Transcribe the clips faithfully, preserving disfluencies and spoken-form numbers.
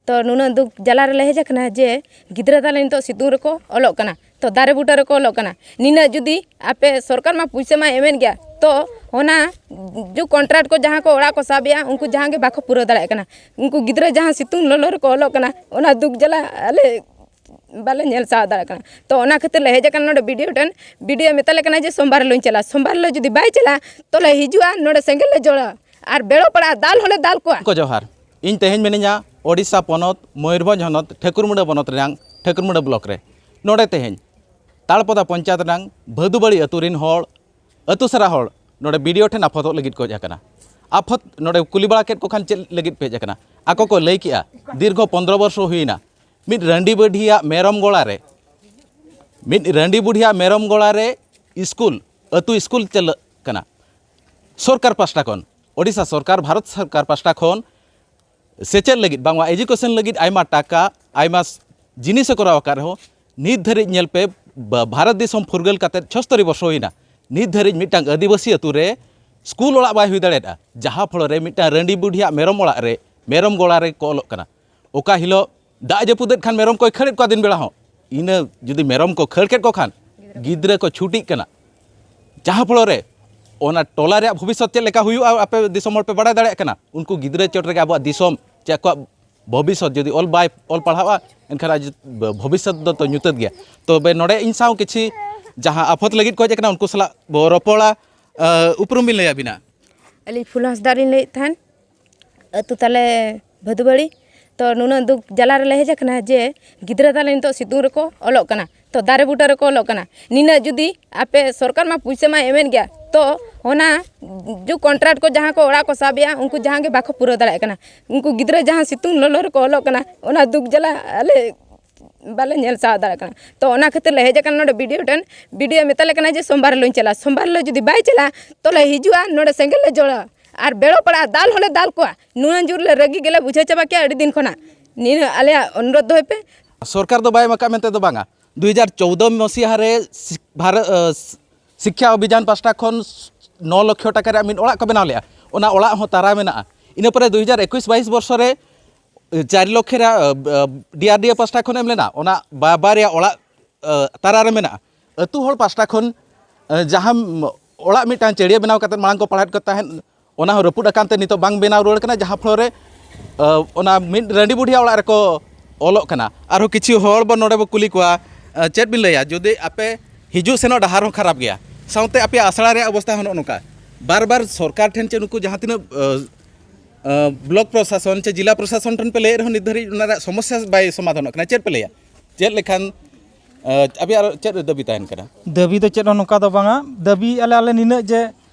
ᱛᱚ ᱱᱩᱱᱟᱹᱜ ᱫᱩᱠ ᱡᱟᱞᱟ ᱨᱮᱞᱮ ᱦᱮᱡ ᱟᱠᱟᱱᱟ ᱡᱮ ᱜᱤᱫᱽᱨᱟᱹ ᱛᱟᱞᱮ ᱱᱤᱛᱚᱜ ᱥᱤᱛᱩᱝ ᱨᱮᱠᱚ ᱚᱞᱚᱜ ᱠᱟᱱᱟ, ᱛᱚ ᱫᱟᱨᱮ ᱵᱩᱴᱟᱹ ᱨᱮᱠᱚ ᱚᱞᱚᱜ ᱠᱟᱱᱟ᱾ ᱱᱤᱱᱟᱹᱜ ᱡᱩᱫᱤ ᱟᱯᱮ ᱥᱚᱨᱠᱟᱨ ᱢᱟ ᱯᱩᱭᱥᱟᱹ ᱢᱟᱭ ᱮᱢᱮᱫ ᱜᱮᱭᱟ, ᱛᱚ ᱚᱱᱟ ᱡᱩ ᱠᱚᱱᱴᱨᱟᱠᱴ ᱠᱚ ᱡᱟᱦᱟᱸ ᱠᱚ ᱚᱲᱟᱜ ᱠᱚ ᱥᱟᱵ ᱮᱜᱼᱟ, ᱩᱱᱠᱩ ᱡᱟᱦᱟᱸ ᱜᱮ ᱵᱟᱠᱚ ᱯᱩᱨᱟᱹᱣ ᱫᱟᱲᱮᱭᱟᱜ ᱠᱟᱱᱟ᱾ ᱩᱱᱠᱩ ᱜᱤᱫᱽᱨᱟᱹ ᱡᱟᱦᱟᱸ ᱥᱤᱛᱩᱝ ᱞᱚᱞᱚ ᱨᱮᱠᱚ ᱚᱞᱚᱜ ᱠᱟᱱᱟ, ᱚᱱᱟ ᱫᱩᱠ ᱡᱟᱞᱟ ᱟᱞᱮ ᱵᱟᱞᱮ ᱧᱮᱞ ᱥᱟᱦᱟᱣ ᱫᱟᱲᱮᱭᱟᱜ ᱠᱟᱱᱟ᱾ ᱛᱚ ᱚᱱᱟ ᱠᱷᱟᱹᱛᱤᱨ ᱞᱮ ᱦᱮᱡ ᱟᱠᱟᱱᱟ ᱱᱚᱰᱮ ᱵᱤ ᱰᱤ ᱳ ᱴᱷᱮᱱ᱾ ᱵᱤ ᱰᱤ ᱳ ᱢᱮᱛᱟ ᱞᱮ ᱠᱟᱱᱟ ᱡᱮ ᱥᱳᱢᱵᱟᱨ ᱦᱤᱞᱳᱜ ᱤᱧ ᱪᱟᱞᱟᱜᱼᱟ᱾ ᱥᱳᱢᱵᱟᱨ ᱦᱤᱞᱳᱜ ᱡᱩᱫᱤ ᱵᱟᱭ ᱪᱟᱞᱟᱜᱼᱟ, ᱛᱚᱞᱮ ᱦᱤᱡᱩᱜᱼᱟ, ᱱᱚᱰᱮ ᱥᱮᱸᱜᱮᱞ ᱞᱮ ᱡᱚᱲᱟ ᱟᱨ ᱵᱮᱲᱚ ᱯᱟᱲᱟ ᱫᱟᱞ ᱦᱚᱸᱞᱮ ᱫᱟᱞ ᱠᱚᱣᱟ᱾ ᱠᱚ ᱡᱚᱦᱟᱨ᱾ ᱤᱧ ᱛᱮᱦᱮᱧ ᱢᱤᱱᱟᱹᱧᱟ ᱳᱰᱤᱥᱟ ᱯᱚᱱᱚᱛ, ᱢᱚᱭᱩᱨᱵᱷᱚᱸᱡᱽ ᱦᱚᱱᱚᱛ, ᱴᱷᱟᱹᱠᱩᱨᱢᱩᱸᱰᱟᱹ ᱵᱚᱱᱚᱛ ᱨᱮᱱᱟᱝ ᱴᱷᱟᱹᱠᱩᱨᱢᱩᱸᱰᱟᱹ ᱵᱞᱚᱠ ᱨᱮ᱾ ᱱᱚᱰᱮ ᱛᱮᱦᱮᱧ ᱛᱟᱲᱯᱚᱫᱟ ᱯᱚᱧᱪᱟᱭᱮᱛ ᱨᱮᱱᱟᱝ ᱵᱷᱟᱹᱫᱩᱵᱟᱲᱤ ᱟᱹᱛᱩ ᱨᱤᱱ ᱦᱚᱲ, ᱟᱹᱛᱩ ᱥᱟᱨᱟ ᱦᱚᱲ ᱱᱚᱰᱮ ᱵᱤ ᱰᱤ ᱳ ᱴᱷᱮᱱ ᱟᱯᱷᱚᱛᱚᱜ ᱞᱟᱹᱜᱤᱫ ᱠᱚ ᱦᱮᱡ ᱟᱠᱟᱱᱟ᱾ ᱟᱯᱷᱚᱛ ᱱᱚᱰᱮ ᱠᱩᱞᱤ ᱵᱟᱲᱟ ᱠᱮᱫ ᱠᱚ ᱠᱷᱟᱱ ᱪᱮᱫ ᱞᱟᱹᱜᱤᱫ ᱯᱮ ᱦᱮᱡ ᱟᱠᱟᱱᱟ? ᱟᱠᱚ ᱠᱚ ᱞᱟᱹᱭ ᱠᱮᱜᱼᱟ, ᱫᱤᱨᱜᱷᱚ ᱯᱚᱱᱫᱽᱨᱚ ᱵᱚᱨᱥᱚ ᱦᱩᱭᱱᱟ, ᱢᱤᱫ ᱨᱟᱺᱰᱤ ᱵᱩᱰᱷᱤᱭᱟᱜ ᱢᱮᱨᱚᱢ ᱜᱚᱲᱟ ᱨᱮ, ᱢᱤᱫ ᱨᱟᱺᱰᱤ ᱵᱩᱰᱷᱤᱭᱟᱜ ᱢᱮᱨᱚᱢ ᱜᱚᱲᱟ ᱨᱮ ᱥᱠᱩᱞ, ᱟᱹᱛᱩ ᱥᱠᱩᱞ ᱪᱟᱞᱟᱜ ᱠᱟᱱᱟ᱾ ᱥᱚᱨᱠᱟᱨ ᱯᱟᱥᱴᱟ ᱠᱷᱚᱱ, ᱳᱰᱤᱥᱟ ᱥᱚᱨᱠᱟᱨ, ᱵᱷᱟᱨᱚᱛ ᱥᱚᱨᱠᱟᱨ ᱯᱟᱥᱴᱟ ᱠᱷᱚᱱ ᱥᱮᱪᱮᱫ ᱞᱟᱹᱜᱤᱫ, ᱵᱟᱝᱢᱟ ᱮᱡᱩᱠᱮᱥᱚᱱ ᱞᱟᱹᱜᱤᱫ ᱟᱭᱢᱟ ᱴᱟᱠᱟ, ᱟᱭᱢᱟ ᱡᱤᱱᱤᱥ ᱮ ᱠᱚᱨᱟᱣ ᱟᱠᱟᱫ ᱨᱮᱦᱚᱸ, ᱱᱤᱛ ᱫᱷᱟᱹᱨᱤᱡ ᱧᱮᱞ ᱯᱮ, ᱵᱟ-, ᱵᱷᱟᱨᱚᱛ ᱫᱤᱥᱚᱢ ᱯᱷᱩᱨᱜᱟᱹᱞ ᱠᱟᱛᱮᱫ ᱪᱷᱚᱥᱛᱚᱨᱤ ᱵᱚᱨᱥᱚ ᱦᱩᱭᱱᱟ, ᱱᱤᱛ ᱫᱷᱟᱹᱨᱤᱡ ᱢᱤᱫᱴᱟᱝ ᱟᱹᱫᱤᱵᱟᱹᱥᱤ ᱟᱹᱛᱩ ᱨᱮ ᱥᱠᱩᱞ ᱚᱲᱟᱜ ᱵᱟᱭ ᱦᱩᱭ ᱫᱟᱲᱮᱭᱟᱫᱼᱟ, ᱡᱟᱦᱟᱸ ᱯᱷᱚᱞᱚ ᱨᱮ ᱢᱤᱫᱴᱟᱝ ᱨᱟᱺᱰᱤ ᱵᱩᱰᱷᱤᱭᱟᱜ ᱢᱮᱨᱚᱢ ᱚᱲᱟᱜ ᱨᱮ, ᱢᱮᱨᱚᱢ ᱜᱚᱲᱟ ᱨᱮ ᱠᱚ ᱚᱞᱚᱜ ᱠᱟᱱᱟ᱾ ᱚᱠᱟ ᱦᱤᱞᱳᱜ ᱫᱟᱜ ᱡᱟᱹᱯᱩᱫᱮᱫ ᱠᱷᱟᱱ ᱢᱮᱨᱚᱢ ᱠᱚᱭ ᱠᱷᱟᱹᱲᱮᱫ ᱠᱚᱣᱟ ᱫᱤᱱ ᱵᱮᱲᱟ ᱦᱚᱸ, ᱤᱱᱟᱹ ᱡᱩᱫᱤ ᱢᱮᱨᱚᱢ ᱠᱚ ᱠᱷᱟᱹᱲ ᱠᱮᱫ ᱠᱚ ᱠᱷᱟᱱ ᱜᱤᱫᱽᱨᱟᱹ ᱠᱚ ᱪᱷᱩᱴᱤᱜ ᱠᱟᱱᱟ, ᱡᱟᱦᱟᱸ ᱯᱷᱚᱞᱚ ᱨᱮ ᱚᱱᱟ ᱴᱚᱞᱟ ᱨᱮᱭᱟᱜ ᱵᱷᱚᱵᱤᱥᱥᱚᱛ ᱪᱮᱫ ᱞᱮᱠᱟ ᱦᱩᱭᱩᱜᱼᱟ, ᱟᱯᱮ ᱫᱤᱥᱚᱢ ᱦᱚᱲ ᱯᱮ ᱵᱟᱲᱟᱭ ᱫᱟᱲᱮᱭᱟᱜ ᱠᱟᱱᱟ᱾ ᱩᱱᱠᱩ ᱜᱤᱫᱽᱨᱟᱹ ᱪᱚᱴ ᱨᱮᱜᱮ ᱟᱵᱚᱣᱟᱜ ᱫᱤᱥᱚᱢ ᱪᱮ ᱟᱠᱚᱣᱟᱜ ᱵᱷᱚᱵᱤᱥᱥᱚᱛ ᱡᱩᱫᱤ ᱚᱞ ᱵᱟᱭ ᱚᱞ ᱯᱟᱲᱦᱟᱣᱟ, ᱮᱱᱠᱷᱟᱱ ᱟᱡ ᱵᱷᱚᱵᱤᱥᱥᱚᱛ ᱫᱚ ᱛᱚ ᱧᱩᱛᱟᱹᱛ ᱜᱮᱭᱟ᱾ ᱛᱚᱵᱮ ᱱᱚᱰᱮ ᱤᱧ ᱥᱟᱶ ᱠᱤᱪᱷᱤ ᱡᱟᱦᱟᱸ ᱟᱯᱷᱚᱛ ᱞᱟᱹᱜᱤᱫ ᱠᱚ ᱦᱮᱡ ᱟᱠᱟᱱᱟ, ᱩᱱᱠᱩ ᱥᱟᱞᱟᱜ ᱵᱚ ᱨᱚᱯᱚᱲᱟ᱾ ᱟᱹ, ᱩᱯᱨᱩᱢ ᱵᱤᱱ ᱞᱟᱹᱭᱟ ᱵᱤᱱᱟ? ᱟᱹᱞᱤᱧ ᱯᱷᱩᱞ ᱦᱟᱸᱥᱫᱟ ᱞᱤᱧ ᱞᱟᱹᱭᱮᱫ ᱛᱟᱦᱮᱱ, ᱟᱹᱛᱩ ᱛᱟᱞᱮ ᱵᱷᱟᱹᱫᱩᱵᱟᱹᱲᱤ᱾ ᱛᱚ ᱱᱩᱱᱟᱹᱜ ᱫᱩᱠ ᱡᱟᱞᱟ ᱨᱮᱞᱮ ᱦᱮᱡ ᱟᱠᱟᱱᱟ ᱡᱮ ᱜᱤᱫᱽᱨᱟᱹ ᱛᱟᱞᱮ ᱱᱤᱛᱚᱜ ᱥᱤᱛᱩᱝ ᱨᱮᱠᱚ ᱚᱞᱚᱜ ᱠᱟᱱᱟ, ᱛᱚ ᱫᱟᱨᱮ ᱵᱩᱴᱟᱹ ᱨᱮᱠᱚ ᱚᱞᱚᱜ ᱠᱟᱱᱟ᱾ ᱱᱤᱱᱟᱹᱜ ᱡᱩᱫᱤ ᱟᱯᱮ ᱥᱚᱨᱠᱟᱨ ᱢᱟ ᱯᱩᱭᱥᱟᱹ ᱢᱟᱭ ᱮᱢᱮᱫ ᱜᱮᱭᱟ, ᱛᱚ ᱚᱱᱟ ᱡᱩ ᱠᱚᱱᱴᱨᱟᱠᱴ ᱠᱚ ᱡᱟᱦᱟᱸ ᱠᱚ ᱚᱲᱟᱜ ᱠᱚ ᱥᱟᱵ ᱮᱜᱼᱟ, ᱩᱱᱠᱩ ᱡᱟᱦᱟᱸ ᱜᱮ ᱵᱟᱠᱚ ᱯᱩᱨᱟᱹᱣ ᱫᱟᱲᱮᱭᱟᱜ ᱠᱟᱱᱟ᱾ ᱩᱱᱠᱩ ᱜᱤᱫᱽᱨᱟᱹ ᱡᱟᱦᱟᱸ ᱥᱤᱛᱩᱝ ᱞᱚᱞᱚ ᱨᱮᱠᱚ ᱚᱞᱚᱜ ᱠᱟᱱᱟ, ᱚᱱᱟ ᱫᱩᱠ ᱡᱟᱞᱟ ᱟᱞᱮ ᱵᱟᱞᱮ ᱧᱮᱞ ᱥᱟᱦᱟᱣ ᱫᱟᱲᱮᱭᱟᱜ ᱠᱟᱱᱟ᱾ ᱛᱚ ᱚᱱᱟ ᱠᱷᱟᱹᱛᱤᱨ ᱞᱮ ᱦᱮᱡ ᱟᱠᱟᱱᱟ ᱱᱚᱰᱮ ᱵᱤ ᱰᱤ ᱳ ᱴᱷᱮᱱ᱾ ᱵᱤ ᱰᱤ ᱳ ᱢᱮᱛᱟ ᱞᱮ ᱠᱟᱱᱟ ᱡᱮ ᱥᱳᱢᱵᱟᱨ ᱦᱤᱞᱳᱜ ᱤᱧ ᱪᱟᱞᱟᱜᱼᱟ᱾ ᱥᱳᱢᱵᱟᱨ ᱦᱤᱞᱳᱜ ᱡᱩᱫᱤ ᱵᱟᱭ ᱪᱟᱞᱟᱜᱼᱟ, ᱛᱚᱞᱮ ᱦᱤᱡᱩᱜᱼᱟ, ᱱᱚᱰᱮ ᱥᱮᱸᱜᱮᱞ ᱞᱮ ᱡᱚᱲᱟ ᱟᱨ ᱵᱮᱲᱚ ᱯᱟᱲᱟ ᱫᱟᱞ ᱦᱚᱸᱞᱮ ᱫᱟᱞ ᱠᱚᱣᱟ᱾ ᱱᱩᱱᱟᱹᱜ ᱡᱳᱨ ᱞᱮ ᱨᱟᱹᱜᱤ ᱜᱮᱞᱮ ᱵᱩᱡᱷᱟᱹᱣ ᱪᱟᱵᱟ ᱠᱮᱜᱼᱟ ᱟᱹᱰᱤ ᱫᱤᱱ ᱠᱷᱚᱱᱟᱜ᱾ ᱱᱤᱱᱟᱹᱜ ᱟᱞᱮᱭᱟᱜ ᱚᱱᱩᱨᱳᱫᱷ ᱫᱚᱦᱚᱭ ᱯᱮ᱾ ᱥᱚᱨᱠᱟᱨ ᱫᱚ ᱵᱟᱭ ᱮᱢ ᱟᱠᱟᱫ ᱢᱮᱱᱛᱮ ᱫᱚ ᱵᱟᱝᱟ᱾ ᱫᱩ ᱦᱟᱡᱟᱨ ᱪᱳᱣᱫᱚ ᱢᱟᱥᱤᱦᱟ ᱨᱮ ᱥᱤ-, ᱵᱷᱟᱨᱚ-, ᱟᱹ, ᱥᱤᱠᱠᱷᱟ ᱚᱵᱷᱤᱡᱟᱱ ᱯᱟᱥᱴᱟ ᱠᱷᱚᱱ ᱱᱚ ᱞᱚᱠᱷᱚ ᱴᱟᱠᱟ ᱨᱮᱭᱟᱜ ᱢᱤᱫ ᱚᱲᱟᱜ ᱠᱚ ᱵᱮᱱᱟᱣ ᱞᱮᱜᱼᱟ᱾ ᱚᱱᱟ ᱚᱲᱟᱜ ᱦᱚᱸ ᱛᱟᱨᱟ ᱢᱮᱱᱟᱜᱼᱟ᱾ ᱤᱱᱟᱹ ᱯᱚᱨᱮ ᱫᱩ ᱦᱟᱡᱟᱨ ᱮᱠᱩᱥ ᱵᱟᱭᱤᱥ ᱵᱚᱨᱥᱚ ᱨᱮ ᱪᱟᱨ ᱞᱚᱠᱷ ᱨᱮᱭᱟᱜ ᱰᱤᱟᱨᱰᱤᱮ ᱯᱟᱥᱴᱟ ᱠᱷᱚᱱ ᱮᱢ ᱞᱮᱱᱟ, ᱚᱱᱟ ᱵᱟᱵᱟ ᱨᱮᱭᱟᱜ ᱚᱲᱟᱜ ᱛᱟᱨᱟ ᱨᱮ ᱢᱮᱱᱟᱜᱼᱟ᱾ ᱟᱹᱛᱩ ᱦᱚᱲ ᱯᱟᱥᱴᱟ ᱠᱷᱚᱱ ᱡᱟᱦᱟᱸ ᱚᱲᱟᱜ ᱢᱤᱫᱴᱟᱝ ᱪᱟᱹᱲᱭᱟᱹ ᱵᱮᱱᱟᱣ ᱠᱟᱛᱮ ᱢᱟᱲᱟᱝ ᱠᱚ ᱯᱟᱲᱦᱟᱣᱮᱫ ᱠᱚ ᱛᱟᱦᱮᱸᱫ, ᱚᱱᱟ ᱦᱚᱸ ᱨᱟᱹᱯᱩᱫ ᱟᱠᱟᱱ ᱛᱮ ᱱᱤᱛᱚᱜ ᱵᱟᱝ ᱵᱮᱱᱟᱣ ᱨᱩᱣᱟᱹᱲ ᱠᱟᱱᱟ, ᱡᱟᱦᱟᱸ ᱯᱷᱚᱞᱚ ᱨᱮ ᱚᱱᱟ ᱢᱤᱫ ᱨᱟᱺᱰᱤ ᱵᱩᱰᱷᱤᱭᱟᱜ ᱚᱲᱟᱜ ᱨᱮᱠᱚ ᱚᱞᱚᱜ ᱠᱟᱱᱟ᱾ ᱟᱨᱦᱚᱸ ᱠᱤᱪᱷᱩ ᱦᱚᱲ ᱵᱚᱱ ᱱᱚᱰᱮ ᱵᱚ ᱠᱩᱞᱤ ᱠᱚᱣᱟ, ᱪᱮᱫ ᱵᱤᱱ ᱞᱟᱹᱭᱟ, ᱡᱩᱫᱤ ᱟᱯᱮ ᱦᱤᱡᱩᱜ ᱥᱮᱱᱚᱜ ᱰᱟᱦᱟᱨ ᱦᱚᱸ ᱠᱷᱟᱨᱟᱯ ᱜᱮᱭᱟ, ᱥᱟᱶᱛᱮ ᱟᱯᱮᱭᱟᱜ ᱟᱥᱲᱟ ᱨᱮᱭᱟᱜ ᱚᱵᱚᱥᱛᱟ ᱦᱚᱸ ᱱᱚᱜᱼᱚ ᱱᱚᱝᱠᱟ, ᱵᱟᱨ ᱵᱟᱨ ᱥᱚᱨᱠᱟᱨ ᱴᱷᱮᱱ ᱪᱮ ᱱᱩᱠᱩ ᱡᱟᱦᱟᱸ ᱛᱤᱱᱟᱹᱜ ᱵᱞᱚᱠ ᱯᱨᱚᱥᱟᱥᱚᱱ ᱪᱮ ᱡᱮᱞᱟ ᱯᱨᱚᱥᱟᱥᱚᱱ ᱴᱷᱮᱱ ᱯᱮ ᱞᱟᱹᱭᱮᱫ ᱨᱮᱦᱚᱸ ᱱᱤᱛ ᱫᱷᱟᱹᱨᱤᱡ ᱚᱱᱟ ᱨᱮᱭᱟᱜ ᱥᱚᱢᱚᱥᱥᱟ ᱵᱟᱭ ᱥᱚᱢᱟᱫᱷᱟᱱᱚᱜ ᱠᱟᱱᱟ᱾ ᱪᱮᱫ ᱯᱮ ᱞᱟᱹᱭᱟ, ᱪᱮᱫ ᱞᱮᱠᱷᱟᱱ ᱟᱯᱮᱭᱟᱜ ᱟᱨ ᱪᱮᱫ ᱫᱟᱹᱵᱤ ᱛᱟᱦᱮᱱ ᱠᱟᱱᱟ? ᱫᱟᱹᱵᱤ ᱫᱚ ᱪᱮᱫ ᱦᱚᱸ ᱱᱚᱝᱠᱟ ᱫᱚ ᱵᱟᱝᱟ, ᱫᱟᱹᱵᱤᱭᱮᱫᱼᱟ ᱞᱮ ᱟᱞᱮ ᱱᱤᱱᱟᱹᱜ ᱡᱮ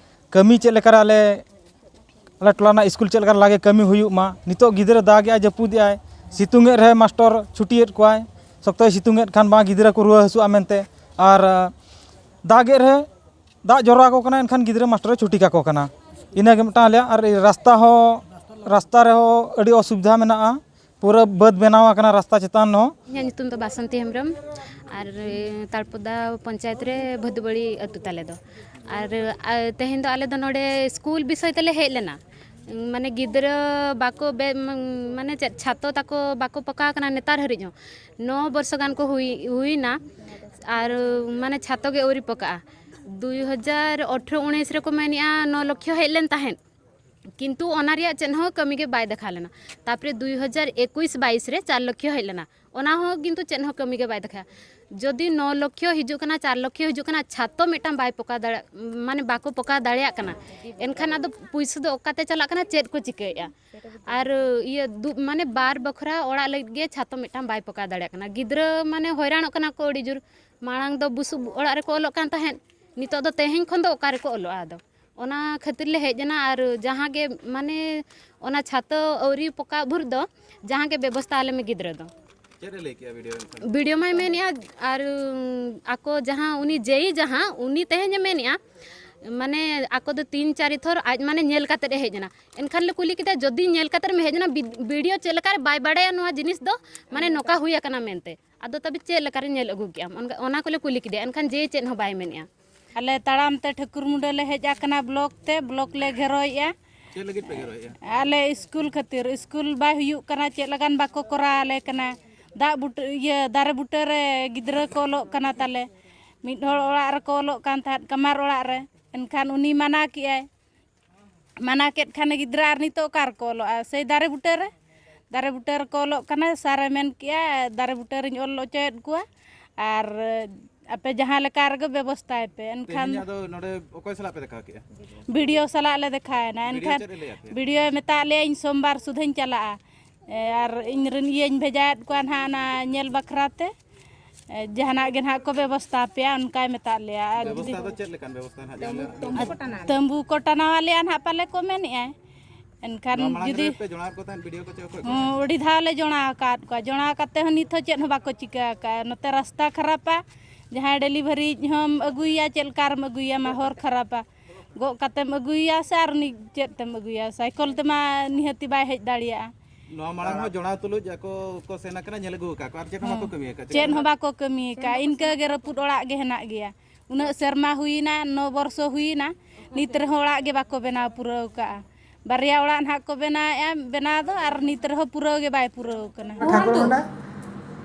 ᱠᱟᱹᱢᱤ ᱪᱮᱫ ᱞᱮᱠᱟᱨᱮ ᱟᱞᱮ ᱟᱞᱮ ᱴᱚᱞᱟ ᱨᱮᱱᱟᱜ ᱥᱠᱩᱞ ᱪᱮᱫ ᱞᱮᱠᱟ ᱞᱟᱜᱮ ᱠᱟᱹᱢᱤ ᱦᱩᱭᱩᱜ ᱢᱟ᱾ ᱱᱤᱛᱚᱜ ᱜᱤᱫᱽᱨᱟᱹ ᱫᱟᱜᱮᱜᱼᱟᱭ, ᱡᱟᱹᱯᱩᱫᱮᱜᱼᱟᱭ, ᱥᱤᱛᱩᱝᱮᱫ ᱨᱮᱦᱚᱸ ᱢᱟᱥᱴᱚᱨ ᱪᱷᱩᱴᱤᱭᱮᱫ ᱠᱚᱣᱟᱭ, ᱥᱚᱠᱛᱚᱭ ᱥᱤᱛᱩᱝᱮᱫ ᱠᱷᱟᱱ ᱵᱟᱝ ᱜᱤᱫᱽᱨᱟᱹ ᱠᱚ ᱨᱩᱣᱟᱹ ᱦᱟᱹᱥᱩᱜᱼᱟ ᱢᱮᱱᱛᱮ, ᱟᱨ ᱫᱟᱜᱮᱫ ᱨᱮᱦᱚᱸ ᱫᱟᱜ ᱡᱚᱨᱚ ᱟᱠᱚ ᱠᱟᱱᱟ, ᱮᱱᱠᱷᱟᱱ ᱜᱤᱫᱽᱨᱟᱹ ᱢᱟᱥᱴᱚᱨᱮ ᱪᱷᱩᱴᱤ ᱠᱟᱠᱚ ᱠᱟᱱᱟ᱾ ᱤᱱᱟᱹᱜᱮ ᱢᱤᱫᱴᱟᱝ ᱟᱞᱮᱭᱟᱜ᱾ ᱟᱨ ᱨᱟᱥᱛᱟ ᱦᱚᱸ, ᱨᱟᱥᱛᱟ ᱨᱮᱦᱚᱸ ᱟᱹᱰᱤ ᱚᱥᱩᱵᱤᱫᱷᱟ ᱢᱮᱱᱟᱜᱼᱟ, ᱯᱩᱨᱟᱹ ᱵᱟᱹᱫᱽ ᱵᱮᱱᱟᱣ ᱟᱠᱟᱱᱟ ᱨᱟᱥᱛᱟ ᱪᱮᱛᱟᱱ ᱦᱚᱸ᱾ ᱤᱧᱟᱹᱜ ᱧᱩᱛᱩᱢ ᱫᱚ ᱵᱟᱥᱚᱱᱛᱤ ᱦᱮᱢᱵᱨᱚᱢ, ᱟᱨ ᱛᱟᱲᱯᱚᱫᱟ ᱯᱚᱧᱪᱟᱭᱮᱛ ᱨᱮ ᱵᱷᱟᱹᱫᱩᱵᱟᱹᱲᱤ ᱟᱹᱛᱩ ᱛᱟᱞᱮ ᱫᱚ᱾ ᱟᱨ ᱛᱮᱦᱮᱧ ᱫᱚ ᱟᱞᱮ ᱫᱚ ᱱᱚᱰᱮ ᱥᱠᱩᱞ ᱵᱤᱥᱚᱭ ᱛᱮᱞᱮ ᱦᱮᱡ ᱞᱮᱱᱟ᱾ ᱢᱟᱱᱮ ᱜᱤᱫᱽᱨᱟᱹ ᱵᱟᱠᱚ ᱵᱮ-, ᱢᱟᱱᱮ ᱪᱮᱫ, ᱪᱷᱟᱛᱚ ᱛᱟᱠᱚ ᱵᱟᱠᱚ ᱯᱚᱠᱟ ᱟᱠᱟᱱᱟ ᱱᱮᱛᱟᱨ ᱦᱟᱹᱨᱤᱡ ᱦᱚᱸ᱾ ᱱᱚ ᱵᱚᱨᱥᱚ ᱜᱟᱱ ᱠᱚ ᱦᱩᱭ, ᱦᱩᱭᱱᱟ, ᱟᱨ ᱢᱟᱱᱮ ᱪᱷᱟᱛᱚ ᱜᱮ ᱟᱹᱣᱨᱤ ᱯᱚᱠᱟᱜᱼᱟ᱾ ᱫᱩᱭ ᱦᱟᱡᱟᱨ ᱟᱴᱷᱨᱚ ᱩᱱᱤᱥ ᱨᱮᱠᱚ ᱢᱮᱱᱮᱜᱼᱟ ᱱᱚ ᱞᱚᱠᱷᱭᱚ ᱦᱮᱡ ᱞᱮᱱ ᱛᱟᱦᱮᱸᱫ, ᱠᱤᱱᱛᱩ ᱚᱱᱟ ᱨᱮᱭᱟᱜ ᱪᱮᱫ ᱦᱚᱸ ᱠᱟᱹᱢᱤ ᱜᱮ ᱵᱟᱭ ᱫᱮᱠᱷᱟᱣ ᱞᱮᱱᱟ᱾ ᱛᱟᱨᱯᱚᱨᱮ ᱫᱩᱭ ᱦᱟᱡᱟᱨ ᱮᱠᱩᱥ ᱵᱟᱭᱤᱥ ᱨᱮ ᱪᱟᱨ ᱞᱚᱠᱷᱭᱚ ᱦᱮᱡ ᱞᱮᱱᱟ, ᱚᱱᱟ ᱦᱚᱸ ᱠᱤᱱᱛᱩ ᱪᱮᱫ ᱦᱚᱸ ᱠᱟᱹᱢᱤ ᱜᱮ ᱵᱟᱭ ᱫᱮᱠᱷᱟᱣᱟ᱾ ᱡᱩᱫᱤ ᱱᱚ ᱞᱚᱠᱷᱭᱚ ᱦᱤᱡᱩᱜ ᱠᱟᱱᱟ, ᱪᱟᱨ ᱞᱚᱠᱷᱭᱚ ᱦᱤᱡᱩᱜ ᱠᱟᱱᱟ, ᱪᱷᱟᱛᱚ ᱢᱤᱫᱴᱟᱝ ᱵᱟᱭ ᱯᱚᱠᱟ ᱫᱟᱲᱮᱭᱟᱜ, ᱢᱟᱱᱮ ᱵᱟᱠᱚ ᱯᱚᱠᱟ ᱫᱟᱲᱮᱭᱟᱜ ᱠᱟᱱᱟ, ᱮᱱᱠᱷᱟᱱ ᱟᱫᱚ ᱯᱩᱭᱥᱟᱹ ᱫᱚ ᱚᱠᱟᱛᱮ ᱪᱟᱞᱟᱜ ᱠᱟᱱᱟ, ᱪᱮᱫ ᱠᱚ ᱪᱤᱠᱟᱹᱭᱮᱫᱼᱟ? ᱟᱨ ᱤᱭᱟᱹ ᱫᱩ-, ᱢᱟᱱᱮ ᱵᱟᱨ ᱵᱟᱠᱷᱨᱟ ᱚᱲᱟᱜ ᱞᱟᱹᱜᱤᱫ ᱜᱮ ᱪᱷᱟᱛᱚ ᱢᱤᱫᱴᱟᱝ ᱵᱟᱭ ᱯᱚᱠᱟ ᱫᱟᱲᱮᱭᱟᱜ ᱠᱟᱱᱟ᱾ ᱜᱤᱫᱽᱨᱟᱹ ᱢᱟᱱᱮ ᱦᱚᱭᱨᱟᱱᱚᱜ ᱠᱟᱱᱟ ᱠᱚ ᱟᱹᱰᱤ ᱡᱳᱨ᱾ ᱢᱟᱲᱟᱝ ᱫᱚ ᱵᱩᱥᱩᱵ ᱚᱲᱟᱜ ᱨᱮᱠᱚ ᱚᱞᱚᱜ ᱠᱟᱱ ᱛᱟᱦᱮᱸᱫ, ᱱᱤᱛᱚᱜ ᱫᱚ ᱛᱮᱦᱮᱧ ᱠᱷᱚᱱ ᱫᱚ ᱚᱠᱟ ᱨᱮᱠᱚ ᱚᱞᱚᱜᱼᱟ ᱟᱫᱚ? ᱚᱱᱟ ᱠᱷᱟᱹᱛᱤᱨ ᱞᱮ ᱦᱮᱡ ᱮᱱᱟ᱾ ᱟᱨ ᱡᱟᱦᱟᱸ ᱜᱮ ᱢᱟᱱᱮ ᱚᱱᱟ ᱪᱷᱟᱛᱚ ᱟᱹᱣᱨᱤ ᱯᱚᱠᱟ ᱵᱷᱳᱨ ᱫᱚ ᱡᱟᱦᱟᱸ ᱜᱮ ᱵᱮᱵᱚᱥᱛᱷᱟ ᱟᱞᱮ ᱢᱮ ᱜᱤᱫᱽᱨᱟᱹ ᱫᱚ᱾ ᱪᱮᱫ ᱮ ᱞᱟᱹᱭ ᱠᱮᱜᱼᱟ ᱵᱤᱰᱤᱭᱳ ᱮᱱᱠᱷᱟᱱ? ᱵᱤᱰᱤᱭᱳ ᱢᱟᱭ ᱢᱮᱱᱮᱜᱼᱟ, ᱟᱨ ᱩᱢ, ᱟᱠᱚ ᱡᱟᱦᱟᱸ ᱩᱱᱤ ᱡᱮᱭᱤ ᱡᱟᱦᱟᱸ ᱩᱱᱤ ᱛᱮᱦᱮᱧ ᱮ ᱢᱮᱱᱮᱜᱼᱟ, ᱢᱟᱱᱮ ᱟᱠᱚ ᱫᱚ ᱛᱤᱱ ᱪᱟᱨᱤ ᱛᱷᱚᱨ ᱟᱡ ᱢᱟᱱᱮ ᱧᱮᱞ ᱠᱟᱛᱮᱫ ᱮ ᱦᱮᱡ ᱮᱱᱟ᱾ ᱮᱱᱠᱷᱟᱱ ᱞᱮ ᱠᱩᱞᱤ ᱠᱮᱫᱟ, ᱡᱩᱫᱤ ᱧᱮᱞ ᱠᱟᱛᱮᱫ ᱮᱢ ᱦᱮᱡ ᱮᱱᱟ, ᱵᱤ-, ᱵᱤᱰᱤᱭᱳ ᱪᱮᱫ ᱞᱮᱠᱟᱨᱮ ᱵᱟᱭ ᱵᱟᱲᱟᱭᱟ ᱱᱚᱣᱟ ᱡᱤᱱᱤᱥ ᱫᱚ, ᱢᱟᱱᱮ ᱱᱚᱝᱠᱟ ᱦᱩᱭ ᱟᱠᱟᱱᱟ ᱢᱮᱱᱛᱮ? ᱟᱫᱚ ᱛᱚᱵᱮ ᱪᱮᱫ ᱞᱮᱠᱟᱨᱮ ᱧᱮᱞ ᱟᱹᱜᱩ ᱠᱮᱜᱼᱟᱢ? ᱚᱱᱠᱟ, ᱚᱱᱟ ᱠᱚᱞᱮ ᱠᱩᱞᱤ ᱠᱮᱫᱮᱭᱟ, ᱮᱱᱠᱷᱟᱱ ᱡᱮ ᱪᱮᱫ ᱦᱚᱸ ᱵᱟᱭ ᱢᱮᱱᱮᱜᱼᱟ᱾ ᱟᱞᱮ ᱛᱟᱲᱟᱢ ᱛᱮ ᱴᱷᱟᱹᱠᱩᱨ ᱢᱩᱸᱰᱟᱹ ᱞᱮ ᱦᱮᱡ ᱟᱠᱟᱱᱟ ᱵᱞᱚᱠ ᱛᱮ, ᱵᱞᱚᱠ ᱞᱮ ᱜᱷᱮᱨᱚᱭᱮᱜᱼᱟ᱾ ᱪᱮᱫ ᱞᱟᱹᱜᱤᱫ ᱯᱮ ᱜᱮᱨᱚᱭᱮᱫᱼᱟ? ᱟᱞᱮ ᱥᱠᱩᱞ ᱠᱷᱟᱹᱛᱤᱨ, ᱥᱠᱩᱞ ᱵᱟᱭ ᱦᱩᱭᱩᱜ ᱠᱟᱱᱟ, ᱪᱮᱫ ᱞᱮᱠᱟᱱ ᱵᱟᱠᱚ ᱠᱚᱨᱟᱣ ᱟᱞᱮ ᱠᱟᱱᱟ᱾ ᱫᱟᱜ ᱵᱩᱴᱟᱹ, ᱤᱭᱟᱹ, ᱫᱟᱨᱮ ᱵᱩᱴᱟᱹ ᱨᱮ ᱜᱤᱫᱽᱨᱟᱹ ᱠᱚ ᱚᱞᱚᱜ ᱠᱟᱱᱟ ᱛᱟᱞᱮ᱾ ᱢᱤᱫ ᱦᱚᱲ ᱚᱲᱟᱜ ᱨᱮᱠᱚ ᱚᱞᱚᱜ ᱠᱟᱱ ᱛᱟᱦᱮᱸᱫ, ᱠᱟᱢᱟᱨ ᱚᱲᱟᱜ ᱨᱮ, ᱮᱱᱠᱷᱟᱱ ᱩᱱᱤ ᱢᱟᱱᱟ ᱠᱮᱜᱼᱟᱭ᱾ ᱢᱟᱱᱟ ᱠᱮᱫ ᱠᱷᱟᱱᱮ ᱜᱤᱫᱽᱨᱟᱹ ᱟᱨ ᱱᱤᱛᱚᱜ ᱚᱠᱟ ᱨᱮᱠᱚ ᱚᱞᱚᱜᱼᱟ? ᱥᱮᱭ ᱫᱟᱨᱮ ᱵᱩᱴᱟᱹ ᱨᱮ, ᱫᱟᱨᱮ ᱵᱩᱴᱟᱹ ᱨᱮᱠᱚ ᱚᱞᱚᱜ ᱠᱟᱱᱟ᱾ ᱥᱟᱨᱮ ᱢᱮᱱ ᱠᱮᱜᱼᱟ, "ᱫᱟᱨᱮ ᱵᱩᱴᱟᱹ ᱨᱤᱧ ᱚᱞ ᱦᱚᱪᱚᱭᱮᱫ ᱠᱚᱣᱟ, ᱟᱨ ᱟᱯᱮ ᱡᱟᱦᱟᱸ ᱞᱮᱠᱟ ᱨᱮᱜᱮ ᱵᱮᱵᱚᱥᱛᱷᱟᱭ ᱯᱮ", ᱮᱱᱠᱷᱟᱱ ᱛᱮᱦᱮᱧ ᱟᱫᱚ ᱱᱚᱰᱮ ᱚᱠᱚᱭ ᱥᱟᱞᱟᱜ ᱯᱮ ᱫᱮᱠᱷᱟ ᱠᱮᱜᱼᱟ? ᱵᱤ ᱰᱤ ᱳ ᱥᱟᱞᱟᱜ ᱞᱮ ᱫᱮᱠᱷᱟᱣᱮᱱᱟ᱾ ᱵᱤ ᱰᱤ ᱳ ᱮᱱᱠᱷᱟᱱ ᱪᱮᱫ ᱮ ᱞᱟᱹᱭᱟᱫ ᱯᱮᱭᱟ? ᱵᱤ ᱰᱤ ᱳᱭ ᱢᱮᱛᱟᱫ ᱞᱮᱭᱟ, "ᱤᱧ ᱥᱳᱢᱵᱟᱨ ᱥᱩᱫᱷᱟᱹᱧ ᱪᱟᱞᱟᱜᱼᱟ, ᱮ, ᱟᱨ ᱤᱧ ᱨᱮᱱ ᱤᱭᱟᱹᱧ ᱵᱷᱮᱡᱟᱭᱮᱫ ᱠᱚᱣᱟ ᱱᱟᱦᱟᱜ ᱚᱱᱟ ᱧᱮᱞ ᱵᱟᱠᱷᱨᱟ ᱛᱮ, ᱮ, ᱡᱟᱦᱟᱱᱟᱜ ᱜᱮ ᱱᱟᱦᱟᱜ ᱠᱚ ᱵᱮᱵᱚᱥᱛᱷᱟ ᱟᱯᱮᱭᱟ", ᱚᱱᱠᱟᱭ ᱢᱮᱛᱟᱫ ᱞᱮᱭᱟ᱾ ᱟᱨ ᱡᱩᱫᱤ ᱵᱮᱵᱚᱥᱛᱷᱟ ᱫᱚ ᱪᱮᱫ ᱞᱮᱠᱟᱱ ᱵᱮᱵᱚᱥᱛᱷᱟ ᱱᱟᱦᱟᱜ ᱡᱟᱦᱟᱸ ᱞᱮᱠᱟ? ᱛᱟᱹᱢᱵᱩ ᱠᱚ ᱴᱟᱱᱟᱣ ᱟᱞᱮᱭᱟ ᱱᱟᱦᱟᱜ ᱯᱟᱞᱮ ᱠᱚ ᱢᱮᱱᱮᱜᱼᱟᱭ᱾ ᱮᱱᱠᱷᱟᱱ ᱱᱚᱣᱟ ᱢᱟᱲᱟᱝ ᱡᱩᱫᱤ ᱨᱮ ᱯᱮ ᱡᱚᱲᱟᱣ ᱠᱚ ᱛᱟᱦᱮᱸᱫ ᱵᱤ ᱰᱤ ᱳ ᱠᱚ ᱪᱮ ᱚᱠᱚᱭ ᱠᱚ? ᱦᱚᱸ, ᱟᱹᱰᱤ ᱫᱷᱟᱣ ᱞᱮ ᱡᱚᱲᱟᱣ ᱟᱠᱟᱫ ᱠᱚᱣᱟ᱾ ᱡᱚᱲᱟᱣ ᱠᱟᱛᱮ ᱦᱚᱸ ᱱᱤᱛ ᱦᱚᱸ ᱪᱮᱫ ᱦᱚᱸ ᱵᱟᱠᱚ ᱪᱤᱠᱟᱹ ᱟᱠᱟᱫᱼᱟ᱾ ᱱᱚᱛᱮ ᱨᱟᱥᱛᱟ ᱠᱷᱟᱨᱟᱯᱟ, ᱡᱟᱦᱟᱸᱭ ᱰᱮᱞᱤᱵᱷᱟᱨᱤ ᱦᱚᱸᱢ ᱟᱹᱜᱩᱭᱮᱭᱟ, ᱪᱮᱫ ᱞᱮᱠᱟ ᱨᱮᱢ ᱟᱹᱜᱩᱭᱮᱭᱟ? ᱢᱟ ᱦᱚᱨ ᱠᱷᱟᱨᱟᱯᱟ, ᱜᱚᱜ ᱠᱟᱛᱮᱢ ᱟᱹᱜᱩᱭᱮᱭᱟ ᱥᱮ ᱟᱨ ᱩᱱᱤ ᱪᱮᱫ ᱛᱮᱢ ᱟᱹᱜᱩᱭᱮᱭᱟ? ᱥᱟᱭᱠᱮᱞ ᱛᱮᱢᱟ ᱱᱤᱦᱟᱹᱛᱤ ᱵᱟᱭ ᱦᱮᱡ ᱫᱟᱲᱮᱭᱟᱜᱼᱟ᱾ ᱱᱚᱣᱟ ᱢᱟᱲᱟᱝ ᱦᱚᱸ ᱡᱚᱲᱟᱣ ᱛᱩᱞᱩᱡ ᱟᱠᱚ ᱠᱚ ᱥᱮᱱ ᱟᱠᱟᱱᱟ, ᱧᱮᱞ ᱟᱹᱜᱩ ᱟᱠᱟᱫ ᱠᱚ, ᱟᱨ ᱪᱮᱫ ᱦᱚᱸ ᱵᱟᱠᱚ ᱠᱟᱹᱢᱤ ᱟᱠᱟᱫ? ᱪᱮᱫ ᱦᱚᱸ ᱵᱟᱠᱚ ᱠᱟᱹᱢᱤ ᱟᱠᱟᱫ᱾ ᱤᱱᱠᱟᱹ ᱜᱮ ᱨᱟᱹᱯᱩᱫ ᱚᱲᱟᱜ ᱜᱮ ᱦᱮᱱᱟᱜ ᱜᱮᱭᱟ᱾ ᱩᱱᱟᱹᱜ ᱥᱮᱨᱢᱟ ᱦᱩᱭᱮᱱᱟ, ᱱᱚ ᱵᱚᱨᱥᱚ ᱦᱩᱭᱮᱱᱟ, ᱱᱤᱛ ᱨᱮᱦᱚᱸ ᱚᱲᱟᱜ ᱜᱮ ᱵᱟᱠᱚ ᱵᱮᱱᱟᱣ ᱯᱩᱨᱟᱹᱣ ᱠᱟᱜᱼᱟ᱾ ᱵᱟᱨᱭᱟ ᱚᱲᱟᱜ ᱱᱟᱦᱟᱜ ᱠᱚ ᱵᱮᱱᱟᱣᱮᱫᱼᱟ, ᱵᱮᱱᱟᱣ ᱫᱚ, ᱟᱨ ᱱᱤᱛ ᱨᱮᱦᱚᱸ ᱯᱩᱨᱟᱹᱣ ᱜᱮ ᱵᱟᱭ ᱯᱩᱨᱟᱹᱣ ᱠᱟᱱᱟ᱾ ଠାକୁର ମୁଣ୍ଡା।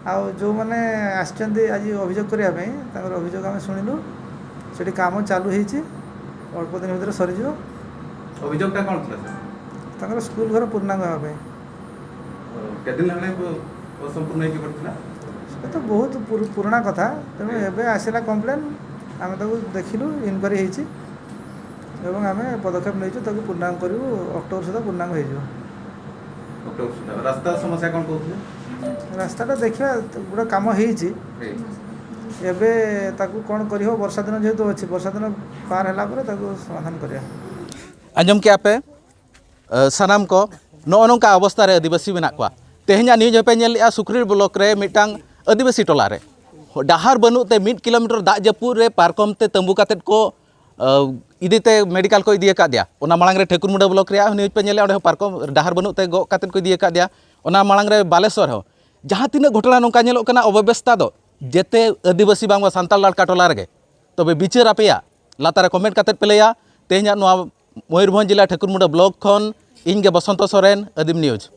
ଆଉ ଯେଉଁମାନେ ଆସିଛନ୍ତି ଆଜି ଅଭିଯୋଗ କରିବା ପାଇଁ, ତାଙ୍କର ଅଭିଯୋଗ ଆମେ ଶୁଣିଲୁ। ସେଠି କାମ ଚାଲୁ ହେଇଛି, ଅଳ୍ପ ଦିନ ଭିତରେ ସରିଯିବ। ଅଭିଯୋଗଟା କ'ଣ ଥିଲା, ସାର୍? ତାଙ୍କର ସ୍କୁଲ ଘର ପୂର୍ଣ୍ଣାଙ୍ଗ ହେବା ପାଇଁ। କେତେ ଦିନ ହେଲାଣି ପ-, ଅସମ୍ପୂର୍ଣ୍ଣ ହେଇକି ପଡ଼ିଥିଲା? ସେଟା ତ ବହୁତ ପୁରୁ-, ପୁରୁଣା କଥା, ତେଣୁ ଆଜ୍ଞା। ଏବେ ଆସିଲା କମ୍ପ୍ଲେନ୍, ଆମେ ତାକୁ ଦେଖିଲୁ, ଇନକ୍ୱାରି ହେଇଛି ଏବଂ ଆମେ ପଦକ୍ଷେପ ନେଇଛୁ, ତାକୁ ପୂର୍ଣ୍ଣାଙ୍ଗ କରିବୁ, ଅକ୍ଟୋବର ସୁଦ୍ଧା ପୂର୍ଣ୍ଣାଙ୍ଗ ହେଇଯିବ। ଅକ୍ଟୋବର ସୁଦ୍ଧା। ରାସ୍ତା ସମସ୍ୟା କ'ଣ କହୁଥିଲେ? ରାସ୍ତାଟା ଦେଖିବା, ଗୋଟେ କାମ ହେଇଛି। ଆଜ୍ଞା। ଏବେ ତାକୁ କ'ଣ କରିବ, ବର୍ଷା ଦିନ ଯେହେତୁ ଅଛି, ବର୍ଷା ଦିନ ପାର ହେଲା ପରେ ତାକୁ ସମାଧାନ କରିବା। ᱟᱸᱡᱚᱢ ᱠᱮᱜᱼᱟ ᱯᱮ, ᱥᱟᱱᱟᱢ ᱠᱚ ᱱᱚᱜᱼᱚ ᱱᱚᱝᱠᱟ ᱚᱵᱚᱥᱛᱟ ᱨᱮ ᱟᱹᱫᱤᱵᱟᱹᱥᱤ ᱢᱮᱱᱟᱜ ᱠᱚᱣᱟ᱾ ᱛᱮᱦᱮᱧᱟᱜ ᱱᱤᱭᱩᱡᱽ ᱦᱚᱸᱯᱮ ᱧᱮᱞ ᱞᱮᱜᱼᱟ, ᱥᱩᱠᱨᱤ ᱵᱞᱚᱠ ᱨᱮ ᱢᱤᱫᱴᱟᱝ ᱟᱹᱫᱤᱵᱟᱹᱥᱤ ᱴᱚᱞᱟ ᱨᱮ ᱰᱟᱦᱟᱨ ᱵᱟᱹᱱᱩᱜ ᱛᱮ ᱢᱤᱫ ᱠᱤᱞᱳᱢᱤᱴᱟᱨ ᱫᱟᱜ ᱡᱟᱹᱯᱩᱫ ᱨᱮ ᱯᱟᱨᱠᱚᱢ ᱛᱮ ᱛᱟᱹᱢᱵᱩ ᱠᱟᱛᱮᱫ ᱠᱚ, ᱤᱫᱤ ᱛᱮ ᱢᱮᱰᱤᱠᱟᱞ ᱠᱚ ᱤᱫᱤ ᱟᱠᱟᱫᱮᱭᱟ᱾ ᱚᱱᱟ ᱢᱟᱲᱟᱝ ᱨᱮ ᱴᱷᱟᱹᱠᱩᱨᱢᱩᱸᱰᱟᱹ ᱵᱞᱚᱠ ᱨᱮᱭᱟᱜ ᱦᱚᱸ ᱱᱤᱭᱩᱡᱽ ᱯᱮ ᱧᱮᱞ ᱞᱮᱜᱼᱟ, ᱚᱸᱰᱮ ᱦᱚᱸ ᱯᱟᱨᱠᱚᱢ ᱰᱟᱦᱟᱨ ᱵᱟᱹᱱᱩᱜ ᱛᱮ ᱜᱚᱜ ᱠᱟᱛᱮᱫ ᱠᱚ ᱤᱫᱤ ᱟᱠᱟᱫᱮᱭᱟ᱾ ᱚᱱᱟ ᱢᱟᱲᱟᱝ ᱨᱮ ᱵᱟᱞᱮᱥᱚᱨ ᱦᱚᱸ ᱡᱟᱦᱟᱸ ᱛᱤᱱᱟᱹᱜ ᱜᱷᱚᱴᱚᱱᱟ ᱱᱚᱝᱠᱟ ᱧᱮᱞᱚᱜ ᱠᱟᱱᱟ, ᱚᱵᱚᱵᱮᱥᱛᱟ ᱫᱚ ᱡᱮᱛᱮ ᱟᱹᱫᱤᱵᱟᱹᱥᱤ ᱵᱟᱝᱢᱟ ᱥᱟᱱᱛᱟᱲ ᱞᱟᱲᱠᱟ ᱴᱚᱞᱟ ᱨᱮᱜᱮ᱾ ᱛᱚᱵᱮ ᱵᱤᱪᱟᱹᱨ ᱟᱯᱮᱭᱟ, ᱞᱟᱛᱟᱨ ᱨᱮ ᱠᱚᱢᱮᱱᱴ ᱠᱟᱛᱮᱫ ᱯᱮ ᱞᱟᱹᱭᱟ᱾ ᱛᱮᱦᱮᱧᱟᱜ ᱱᱚᱣᱟ ᱢᱚᱭᱩᱨᱵᱷᱚᱸᱡᱽ ᱡᱮᱞᱟ ᱴᱷᱟᱹᱠᱩᱨᱢᱩᱸᱰᱟᱹ ᱵᱞᱚᱠ ᱠᱷᱚᱱ ᱤᱧ ᱜᱮ ᱵᱚᱥᱚᱱᱛᱚ ᱥᱚᱨᱮᱱ, ᱟᱹᱫᱤᱢ ᱱᱤᱭᱩᱡᱽ᱾